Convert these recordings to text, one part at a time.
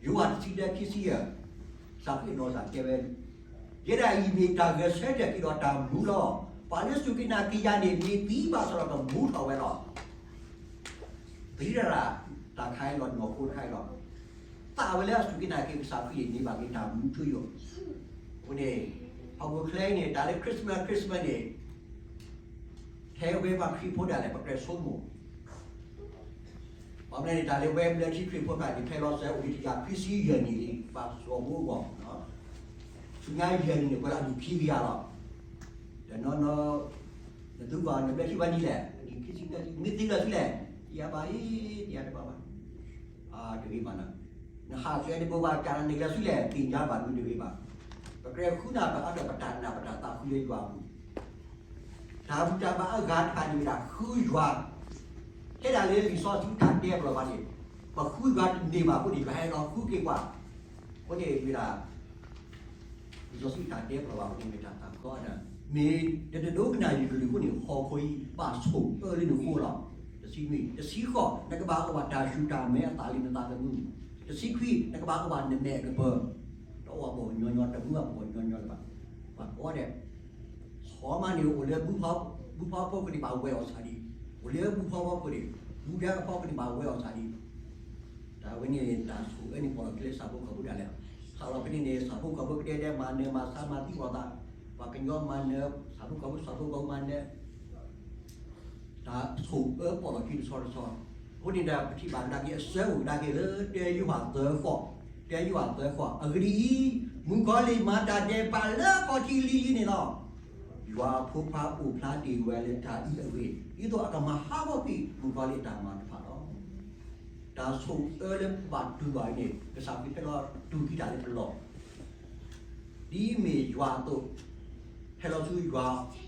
ယိၤဟၣ်တဆံတၢ ခံဆံယဲၢ်, ကစၢ်ခရံာ်အနီၢ်ကစၢ်တဲဝဲ, ယဲဒၣ်အံၤမ့ၢ်တၢ်ဂဲၤဆၢထၢၣ်က့ၤဒီးတၢ်မူလီၤ. ပှၤလၢစူၢ်က့ၤနာ်က့ၤယၤန့ၣ် မ့ၢ်သံဘၣ်ဆၣ်ဒီးကမူထီၣ်ဝဲလီၤ. သံတၢ်, တၢ်ခါအံၤလီၤ, နီၢ်ခိတခါအံၤလီၤ. သးဝဲလၢအစူၢ်က့ၤနာ်က့ၤကစၢ်ခရံာ်န့ၣ် န့ၢ်ဘၣ်က့ၤတၢ်မူထူယိာ်. အဃိန့ၣ်, ဟီၣ်ခိၣ်ချၢအံၤန့ၣ် တၢ်လၢ Christmas Christmas န့ၣ် ထဲဝဲပှၤခရံာ်ဖိဒၣ်လဲာ် ပကြၢးဆိကမိၣ် ဘၣ်မနုၤန့ၣ် တၢ်လၢဝဲဘျၢထံခရံာ်ဖိတဖၣ်န့ၣ် ဖဲလီၤစၢၤအိၣ်ဒံးတကယၤခွံဆံယဲၢ်နံၣ်လံ, ဘၣ်စီၤဘိအဂီၢ်, ဆူညါယဲၢ်နံၣ်န့ၣ် ပှၤလၢအဒူၣ်ခံကယၤလီၤ. ဒီးနီၢ်နီၢ်, နသုဂီၢ် နဘျၢထံဘၣ်နံၣ်လဲၣ်, အဒံးခံဆံသၢဆံ, မ့ၢ်သံလၢာ်ဆူလဲၣ်, ယဘၣ်အံၤ, ယတဘၣ်ဘၣ်, တဂ့ၤဘၣ်နၤ, နဟးဆှဲးတဘိဘၣ် ကၢ်နၤန့ၣ်လၢာ်ဆူလဲၣ် သ့ၣ်ညါဘၣ်ဒုတဂ့ၤဘၣ်. ပကြၢးဃုနၢ်ပၢၢ်အါဒီး ပတၢ်နာ်ပတၢ်သးဃုလၢယွၤအပူၤ တၢ်ဘူၣ်တၢ်ဘါအဂၤတဖၣ်န့ၣ်မ့ၢ်ဒၣ်ဃုယွၤ, ထဲဒၣ်လၢလံာ်စီဆှံတၢ်တဲပျီၢ်ဘၣ်န့ၣ်, ပဃုယွၤတန့ၢ်ဘၣ်အဃိန့ၣ် ယွၤဟဲလီၤဃုက့ၤပှၤ, အဃိန့ၣ်မ့ၢ်ဒၣ် လံာ်စီဆှံတၢ်တဲပျီၢ်ဘၣ်အဃိန့ၣ် မ့ၢ်တၢ်သးကီဒၣ်, မ့ၢ်တဒိကနၣ်ယကလုၢ်အဃိန့ၣ် ဟီၣ်ခိၣ်အံၤ ဘၣ်ဆိၣ်အၢလၢနဃိလီၤ. တဆံနွံ, တဆံဃိး, နကဘၣ်အိၣ်ဘၣ်တၢ်ဆူၣ်တၢ်မဲအသးလၢနသးသမူ, တဆံခွံ, နကဘၣ်အိၣ်ဘၣ်နမဲာ်အကပၢၤ, တအိၣ်ဘၣ်ပှၤကညီညီ တမူဘၣ်ပှၤကညီညီလၢၤဘၣ်, ပှၤကိးဂၤဒဲး ဆီမါန့ၣ် အိၣ်လၢဘူၣ်ဖီ, ဘူၣ်ဖီဖိကန့ၣ်ဘၣ်ဝဲအီၣ်ဆၣ်ဒံး, အိၣ်လၢဘူၣ်ဖီဖိကန့ၣ်, ဘူၣ်ဒါအဖီကန့ၣ်ဘၣ်ဝဲအီၣ်ဆၣ်ဒံး, တၢ်ဝဲန့ၣ် တၢ်ဆိၣ်အၢန့ၣ်ပီၣ်လီၤက့ၤလၢဆၣ်ဖိကီၢ်ဖိဒၣ်လဲာ်, ခးလီၤဖဲန့ၣ်န့ၣ် ဆၣ်ဖိကီၢ်ဖိကဒဲဒဲမၤနၢၤမၤဆါမၤသံအီၤသး, ပှၤကညီမၤနၢၤ, ဆၣ်ဖိကီၢ်ဖိ ဆၣ်ဖိကီၢ်ဖိမၤနၢၤ တၢ်ဆိၣ်အၢပီၣ်လီၤခံတဆီတဆီ, အဃိန့ၣ်ဒီး ပထံၣ်ဘၣ်ကဒါက့ၤအဆၢအိၣ်ကဒါက့ၤလၢတၢယိၤဟၣ်သၢဃီ, တၢယိၤဟၣ်သၢဃီ, အဂ့ၢ်ဒ်အံၤ, မုၣ်ကီၤလံၢ်မၤတၢ်ဒဲးဘးလၢအခီၣ်ထံးလံၤလံၤန့ၣ်လီၤ. ယွၤအဖိခွါအိၣ်ဖျါတ့ၢ်ဝဲလၢတၢ်အံၤအဂ့ၢ်, ဒ်သိးအကမၤဟးဂီၤကွံာ်မုၣ်ကီၤလံၢ်အတၢ်မၤတဖၣ်လီၤ. တၢ်ဆိၣ်အၢလၢဘၣ်တူၢ်ဘၣ်အံၤန့ၣ် ကစၢ်ခရံာ်ဟဲလီၤတူၢ်က့ၤတၢ်လၢပလီၢ် ဒ်အမ့ၢ်ယွၤအသိး, ဟဲလီၤဆူယွၤ,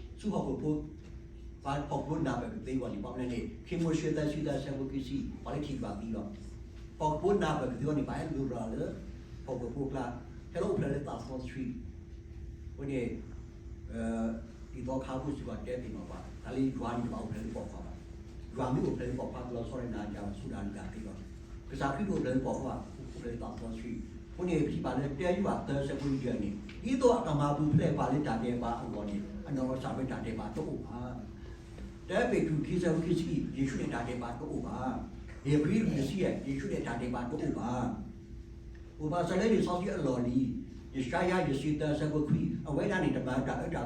ဆူဟီၣ်ခိၣ်ဖိ, ပှၤဟီၣ်ခိၣ်ဖိနၢ်ပၢၢ်ကသ့အဂီၢ်န့ၣ် ဘၣ်မနုၤန့ၣ် ခံမိၤၡ့သၢဆံသၢ ဆၢဖိခံဆံ, ပှၤလၢထံၣ်ယွၤသံလီၤ. ဟီၣ်ခိၣ်ဖိနၢ်ပၢၢ်ကသ့အဂီၢ်န့ၣ် ပှၤဟဲလူၤရၤလၢ ဟီၣ်ခိၣ်ဖိအကျါ, ဟဲလီၤအိၣ်ဖျဲၣ်လၢသးစီဆှံ, အဃိန့ၣ် ဒ်သိးခါဖိစ့ၢ်ကီးတဲသ့ၣ်နီၣ်ပှၤ, တၢ်လၢယွၤန့ၣ်တဘၣ်အိၣ်ဖျဲၣ်လၢပိာ်ခွါဘၣ်. ယွၤမ့ၢ်အိၣ်ဖျဲၣ်လၢပိာ်ခွါ ကလီၤဆီဒၣ်တၢ် ယၤဆိၣ်တၢ်လၢတၢ်သ့လီၤ. ကစၢ်ခရံာ်တအိၣ်ဖျဲၣ်လၢပိာ်ခွါ, အိၣ်ဖျဲၣ်လၢသးစီဆှံ, အဃိန့ၣ် ပထံၣ်ဘၣ်လၢတၢယိၤဟၣ်သၢ ဆၢဖိယဲၢ်န့ၣ် ဒ်သိးအကမၤပူၤဖျဲးပှၤလၢတၢ်ဒဲးဘးအဂီၢ်န့ၣ် အနီၢ်ကစၢ်ဒၣ်ဝဲတၢ်ဒဲးဘးတအိၣ်ဘၣ်. တၢပ့းတရူး ခံ ဆၢဖိခံဆံခံ, ယ့ၣ်ၡူးန့ၣ်တၢ်ဒဲးဘးတအိၣ်ဘၣ်. ဧ့ၤဘြံၤ လွံၢ် ဆံယဲၢ်, ယ့ၣ်ၡူးန့ၣ်တၢ်ဒဲးဘးတအိၣ်ဘၣ်. အိၣ်ဘၣ်ဆၣ်လၢလံာ်စီဆှံအလီၢ်လံၤ, ယၡါယၤ ယဲၢ်ဆံသၢ ဆၢဖိခွံ, အဝဲဒၣ်န့ၣ် တမၤတၢ်အၢတၢ်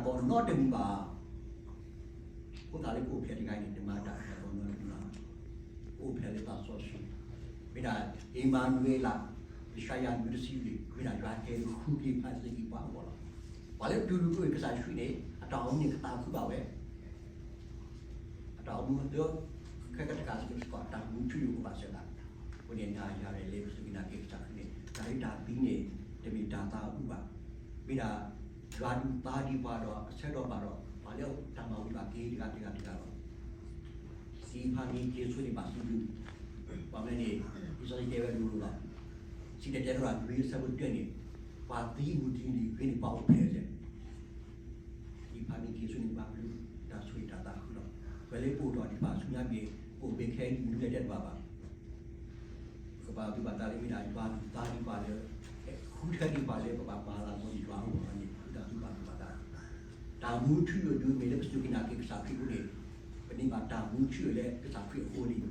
သီနီတမံၤဘၣ်. အဃိသတးလၢပအိၣ်ဖျဲၣ်တဂၤန့ၣ် တမၤတၢ်အၢတၢ်သီနီတမံၤဘၣ်. အိၣ်ဖျဲၣ်လၢသးစီဆှံ, မ့ၢ်ဒၣ် အ့မၤနူၤအ့လး, ယၡါယၤ နွံ တဆံလွံၢ်, မ့ၢ်ဒၣ်ယွၤဟဲဃုက့ၤဖးသ့က့ၤပှၤအဂီၢ်လီၤ. ပှၤလၢတူၢ်လိာ်ကစၢ်ယ့ၣ်ၡူးန့ၣ် အတၢ်အိၣ်မူန့ၣ်ကသးခုဘၣ်ဝဲ အတၢ်အိၣ်မူသ့ ခဲကတကးစ့ၢ်ကီး တၢ်မူထူယိာ်ကဘၣ်စၢၤသး, အဃိန့ၣ် နၤယၤရဲၣ်လၢပစူၢ်က့ၤနာ်က့ၤကစၢ်ခရံာ်န့ၣ် တၢ်လၢတၢ်သံန့ၣ် တမ့ၢ်တၢ်သးအုးဘၣ်. မ့ၢ်ဒၣ် ယွၤဒုးသါဒံးပှၤဒီးအဆၢဒီးဘၣ်ဒီး ပှၤလၢတၢ်မၤဝံၤဘၣ်က့ၤတဂၤတဂၤတဂၤလီၤ. စံးဖးမံက့ၤဆိန့ၣ်ဘၣ်စံးဘျုး, ပှၤမ့ၢ်န့ၣ် လံာ်စီဆှံတဲဝဲဒၣ်လီၤ. စံၣ်တဲၤတဲလီၤ နွံ ဆၢဖိတၢန့ၣ်, ပှၤသံမုၢ်တနံၤဂ့ၤန့ၣ် ပှၤအိၣ်ဖျဲၣ်လီၤ. စံးဖးမံက့ၤဆိန့ၣ် ဘၣ်ဘျုးတၢ်ဆိၣ်ဂ့ၤတၢ်သးခုလီၤ. ပှၤလၢပအိၣ်ဒီးဒံးဘၣ်ဆူညါမ့ၢ် ပအိၣ်ဘှံးခဲအံၤ မနုၤလဲၣ်တဲတဘၣ်ဘၣ်. ပကဘၣ်ဘျုးဘၣ်တၢ်လၢမ့ၢ်ဒၣ်ယွၤဒုးသါဒံးပှၤလၢ ဃုထၢဒံးပှၤလၢပဘၣ်မၤလၤကပီၤယွၤအဂီၢ်န့ၣ် ဃုတၢ်ဘျုးဘၣ်ဘျုးဘၣ်တၢ်, တၢ်မူထူယိာ်ဒုးမ့ၢ်လၢပစူၢ်က့ၤနာ်က့ၤကစၢ်ခရံာ်အဃိန့ၣ်, ပန့ၢ်ဘၣ်တၢ်မူထူယိာ်လၢကစၢ်ခရံာ်အဃိန့ၣ်,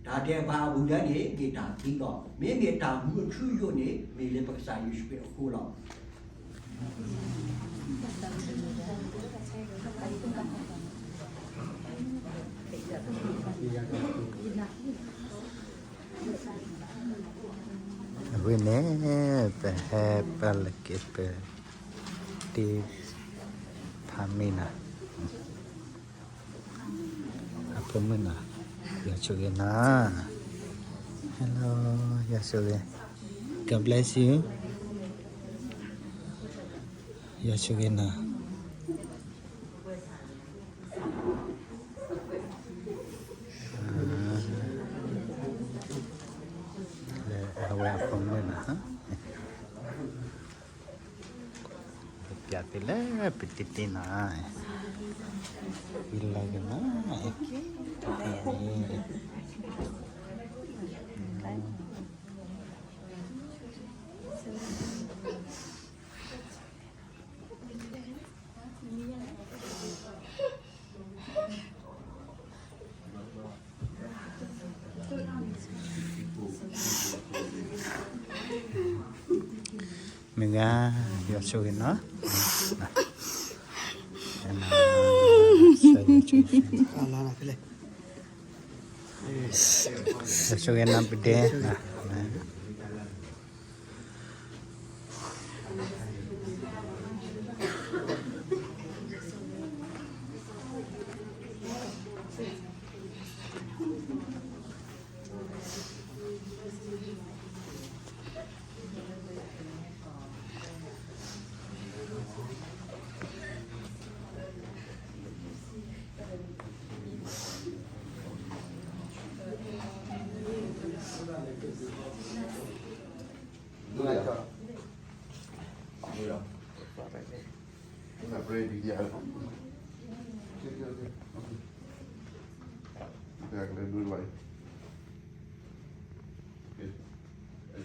တၢ်ဒဲးဘးအဘူးအလဲန့ၣ် မ့ၢ်တၢ်သံလီၤ. မ့မ့ၢ်တၢ်မူအထူအယိာ်န့ၣ် မ့ၢ်လၢပကစၢ်ယ့ၣ်ၡူးခရံာ်အဃိလီၤ. အဝဲန့ၣ် ပဟဲပာ်လီၤက့ၤပ တံၤဖးမံနၤ, အဖိမုၣ်နၤ, ယွၤဆိၣ်ဂ့ၤနၤ, hello, ယွၤဆိၣ်ဂ့ၤ, God bless you, ယွၤဆိၣ်ဂ့ၤနၤ. လၢအဝဲအဖိမုၣ်နၤ, ပျးသုလၢပတံၤတံၤနၤ, ဝံၤလၢကနၤ, တံၤတံၤန့ၣ် လၢ မ့ၢ်ဂ့ၤ, ယွၤဆိၣ်ဂ့ၤနီၤ, ယွၤဆိၣ်ဂ့ၤနီၤပဒဲ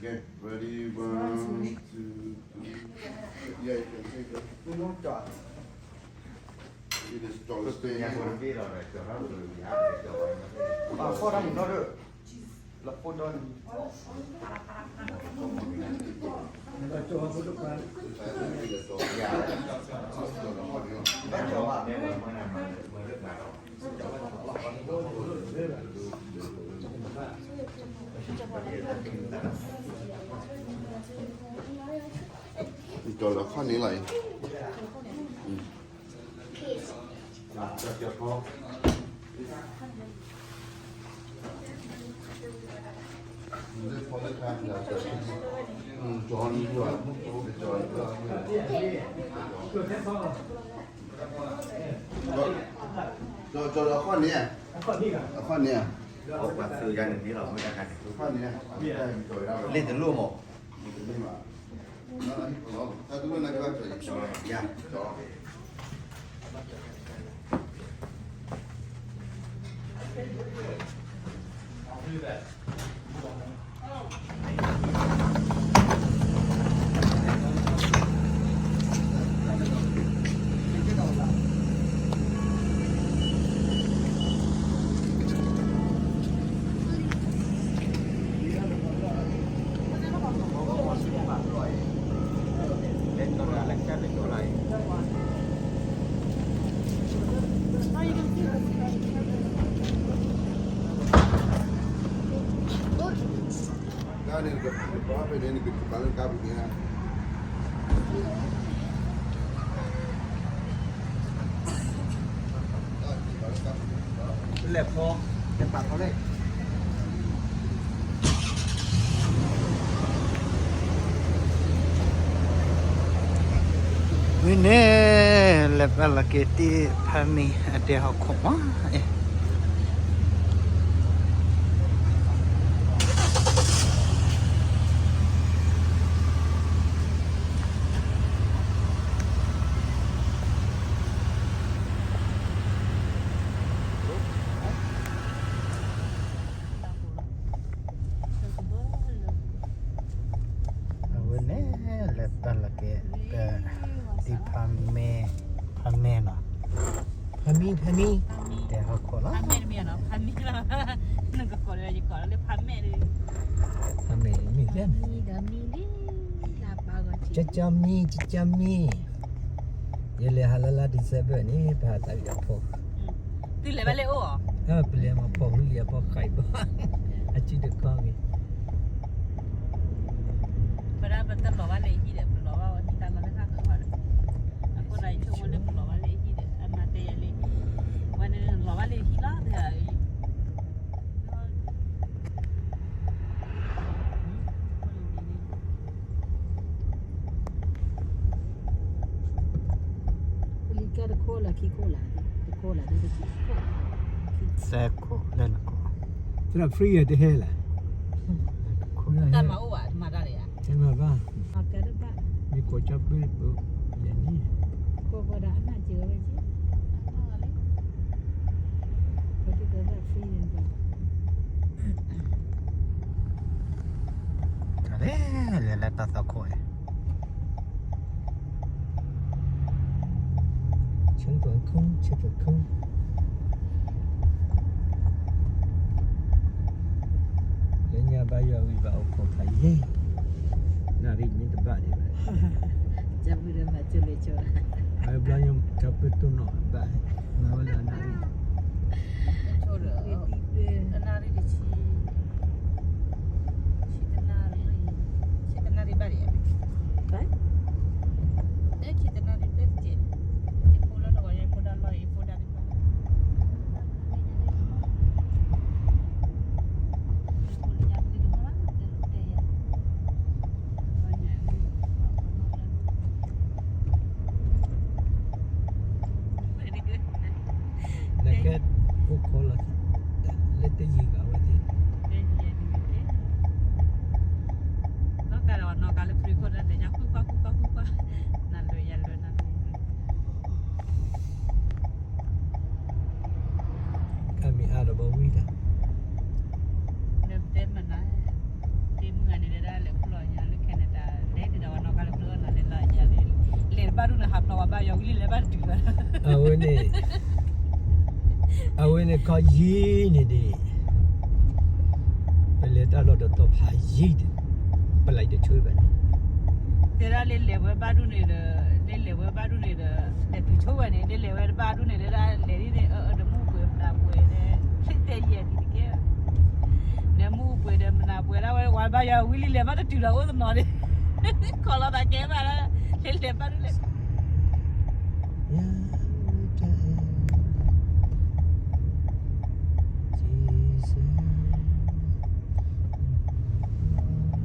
Okay, ready, one, two, three. Yeah, you can take it. It is John Spain. ကၠီၤလီၤခီၣ်န့ၣ်လီၤအံၤ, ကၠီၤလီၤခီၣ်န့ၣ်, အခီၣ်န့ၣ်, အခီၣ်န့ၣ်, လ့ၣ်တလိၣ်မး လဲၤဖီ, လဲၤပာ်ဖီလဲၣ်. ဝံၤန့ၣ် လဲၤပာ်လီၤက့ၤတံၢ်ဖါမံအဒဲဟီၣ်ခိၣ်မး, အဝဲန့ၣ် လဲၤပာ်လီၤက့ၤ တံၢ်ဖါမံ, ဖါမံနီၤ, ဖါမံ, ဖါမံ, ဒဲဟီၣ်ခိၣ်လီၤ. ဖါမံ, မံ, ကၠီကၠီမံ, ကၠီကၠီမံ, ယလဲၤဟးလၢလါ December န့ၣ် ပဟးသးဝံၣ်အဖီ, ပလဲၤမၤဖီဟူယဖီဃးဘၣ်, အစုတခီဂ့ၤ, ပဒၣ်ပတလီၤဘၣ်လၢဟံၣ်ဒီး ပလီၤဘၣ်ဝဲဟံၣ်တၢ်လီၢ်လၢတၢ်ကီ, အဃိဒီးယဆိကမိၣ်လၢပလီၤဘၣ်လၢဟံၣ်ဒီး အမၤတဲယၤလံ, ဝဲန့ၣ်လီၤဘၣ်လၢဟံၣ်လီၤ တဲ လံာ်ကဲတခိၣ်လၢခံခိၣ်လၢ, တခိၣ်လၢ, သၢခိၣ်လၢနခိၣ်, သရၣ် free တဟဲလၢ, တၢ်မၤအိၣ်ဘၣ် တမၤတၢ်လၢယၤ, တမၤဘၣ်, မ့ၢ်ကိးကၠီပၢၢ် ယၤန့ၣ်, ကိးဝဲဒၣ်အနၢ်က့ၤဝဲက့ၤ, ပဒုၣ်ပဒါ free န့ၣ် တၢ်လဲၤလဲၤလၢတၢ်သီခိၣ်အံၤ, ဆၢကခိၣ်, ဆၢကခိၣ်, လၢညါဘါယွၤဝံၤဘၣ်အိၣ်ခိးခါယဲၢ်, နၣ်ရံၣ်မ့ၢ်တဘၣ်ဒံးဘၣ် အဝဲဘျီညါ တၢ်ပၢၢ်တိၢ်နီၣ်ဘၣ်, မၤဝဲလၢအနၣ်ရံၣ်, အနၣ်ရံၣ်တဆံ, ဆံတနၣ်ရံၣ်, ဆံတနၣ်ရံၣ်ဘၣ်ဒံး, ဆံတနၣ်ရံၣ်ဘၣ်တက့ၢ်, ယဖိလၢတဝီၤ ယဖိဒါလီၤ ယဖိဒါန့ၣ် နကဲအိၣ်ခိးလီၤ, လၢတယံာ်ဂၤဝဲသ့ၣ်, နီၢ်ကါလၢပရံခိၣ်ဒၣ်လဲာ်ညါ ဃုကွၢ်ဃုကွၢ်ဃုကွၢ်, နၤလၢယၤလၢနၤလၢ အမ့ၢ်အါဒီးဘီဝံၤတၢ်, လၢတဲမနၤ, တ့မုၢ်ဂၤန့ၣ်ဒၣ်လဲၤခူၣ်လီၤညါလၢ Canada လဲၤဒ်ဒီးဝဲနီၢ်ကါလၢပရံခိၣ်နၤလဲၤလီၤယၤလဲၤ, လဲၤတဘၣ်ဒူၣ်န့ၣ် ဟးဖျိးဝဲဘၣ်ယီၤဝံၤလံလဲၤဘၣ်တတုၤဘၣ်, အဝဲန့ၣ်, အဝဲန့ၣ်ခီယံၤန့ၣ်ဒံး, ပလဲၤတၢ်လီၢ်တတီၤဖးယံၤဒံး, ပလဲၤတဆိဘၣ်န့ၣ်, တဲဒၣ်လၢလဲၤဝဲဘၣ်ဒူၣ်န့ၣ်ဒီး, လၢလဲၤဝဲဘၣ်ဒူၣ်န့ၣ်ဒီး, လဲၤတုၤဆိဝဲန့ၣ် လၢလဲၤဝဲတဘၣ်ဒူၣ်န့ၣ် တဲဒၣ်လဲၤဒ်န့ၣ် အၢအၢတမူပှဲၤမနၤပှဲၤဒီး, တဲယဲၢ်ဒံးတကဲ, နမူပှဲၤဒီးမနၤပှဲၤဒၣ်ဝဲ ဝဲဘၣ်ယီၤဝံၤလံလဲၤဘၣ်တတုၤဒီးအိၣ်တနီၤန့ၣ်, ခီလီၤသးကဲဘၣ်လၢ, လဲၤလဲၤဘၣ်ဒ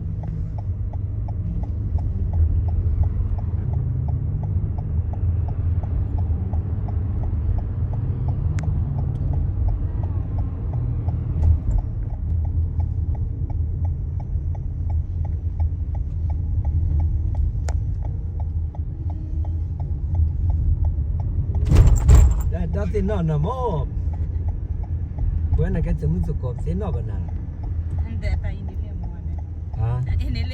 ူၣ်လဲၤ တၢ်သ့ၣ်နီၣ်နၤမ့ၢ်, ပဝဲနကဲသုးမုၢ်သကိးသ့ၣ်နီၣ်ဘၣ်နၤ, အံၤန့ၣ်, အံၤန့ၣ်,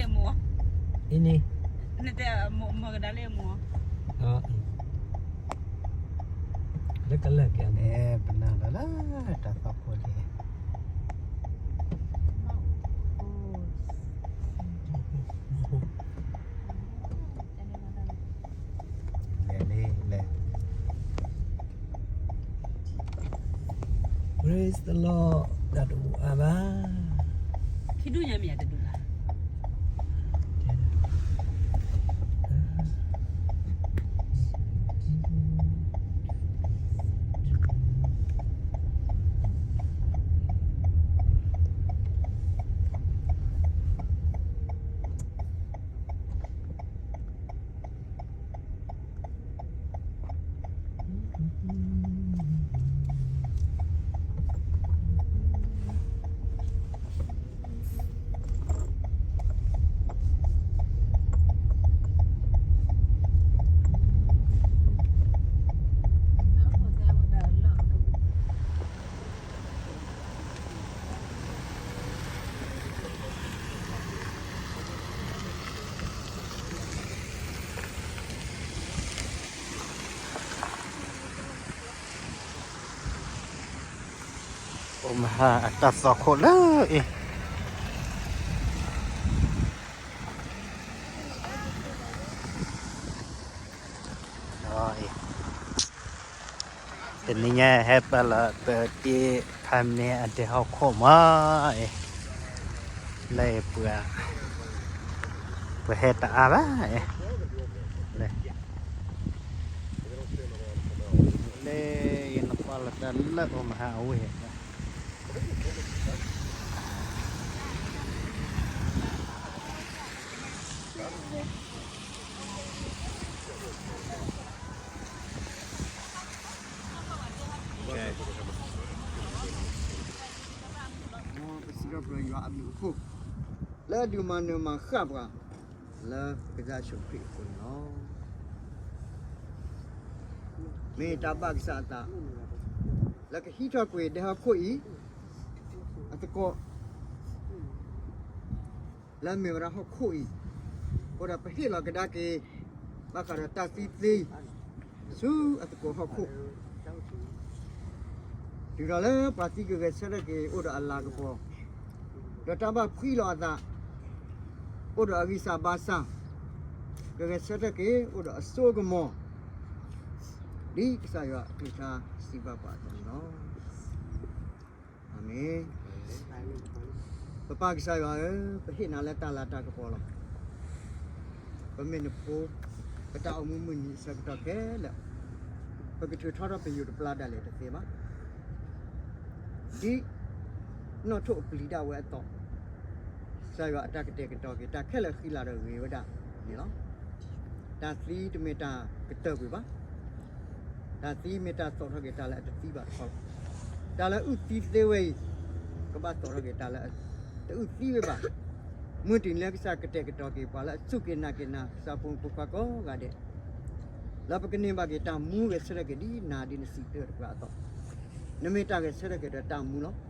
လၢကလၢာ်ကဲန့ၣ် ပနၢ်လၢ်လၢ် တၢ်သီခိၣ်လံ လဲၤလံ လဲၤ Praise the Lord တၢ်တအိၣ်အါဘၣ် ခံဒူၣ်ညါမ့ၢ်ယတဒူၣ်ဘၣ် အိၣ်မဟါအတၢ်သီခိၣ်လၢအံၤ တနံၤညါ ဟဲပာ်လီၤပတ့ဖးမ့ၢ်အဒဲဟီၣ်ခိၣ်မးအံၤ လၢပှၤ ပဟဲတအါဘၣ်အံၤ လၢယနကွၢ်လီၤတၢ်လၢအိၣ်မဟါအဝ့ၢ် မ်ပစံးထီၣ်ပတြၢၤယွၤအဘျုးအဖှိၣ် လၢအဒုးမၤနၢၤမၤဃၣ်ပှၤ လၢပကစၢ်ယ့ၣ်ၡူးခရံာ်အဃိန့ၣ်လီၤ. မ့ၢ်တၢ်ဘၣ်ကစၢ်အသး လၢကဟံးထီၣ်ကွံာ်ဒဲဟီၣ်ခိၣ်အံၤ အသကိး လၢအမ့ၢ်ဝဲဒၣ်ဟီၣ်ခိၣ်အံၤ အဃိဒီးပဟ့ၣ်လီၤကဒါက့ၤ ဘၣ်ဃးဒီးတၢ်သံသ့ ဆူအသကိးဟီၣ်ခိၣ် တုၤဒီးလၢပှၤသံကဂဲၤဆၢထၢၣ်က့ၤအိၣ်ဒီးအလၤကပီၤ ဒီးတၢ်ဘၣ်ဖှံလီၤအသး အိၣ်ဒီးအဂံၢ်စၢ်ဘါစၢ် ကဂဲၤဆၢထၢၣ်က့ၤ အိၣ်ဒီးအစိအကမီၤ ဒ်ကစၢ်ယွၤအကလုၢ်ကထါစံးဘၣ်ပှၤအသိးန့ၣ်လီၤ. အၤမ့ၣ်. ပပၢ်ကစၢ်ယွၤဧၢ, ပဟ့ၣ်နၤလၢတၢ်လၤတၢ်ကပီၤလီၤ. ပမ့ၢ်နဖိ, ပတၢ်အိၣ်မူမုၢ်နံၤအဆၢကတီၢ်ခဲလၢာ်, ပကထုးထီထီၣ်ပယိာ်တပျၢ်ဒၣ်လဲာ်တသ့ဘၣ်. ဒ်နီၣ်ထိၣ်အပျံၤဒၣ်ဝဲအသိး, ကစၢ်ယွၤအတၢ်ကတဲာ်ကတီၤက့ၤ တၢ်ခဲလၢာ်ဃံလၤဒီးဂ့ၤဝဲဒၣ်န့ၣ်လီၤ. တၢ်သံတမ့ၢ်တၢ်ကတၢၢ်ကွံာ်ဘၣ်. တၢ်သံမ့ၢ်တၢ်သိးထီၣ်က့ၤတၢ်လၢအတသံဘၣ်တခီလီၤ. တၢ်လၢအုၣ်သံသ့ဝဲအံၤ, ကဘၣ်သိးထီၣ်က့ၤတၢ်လၢအတအုၣ်သံဝဲဘၣ်. မုၢ်တနံၤလၢကစၢ်ကတဲာ်ကတီၤက့ၤပှၤလၢအစူၢ်က့ၤနာ်က့ၤနၤ ကစၢ်ဖိမုၣ်ဖိခွါကိးဂၤဒဲး, လၢပကန့ၢ်ဘၣ်က့ၤတၢ်မူဂဲၤဆၢထၢၣ်က့ၤဒ်နၤဒ်နစံးတၢ်တဖၣ်အသိး, နမ့ၢ်တၢ်ဂဲၤဆၢထၢၣ်က့ၤဒီးတၢ်မူလီၤ.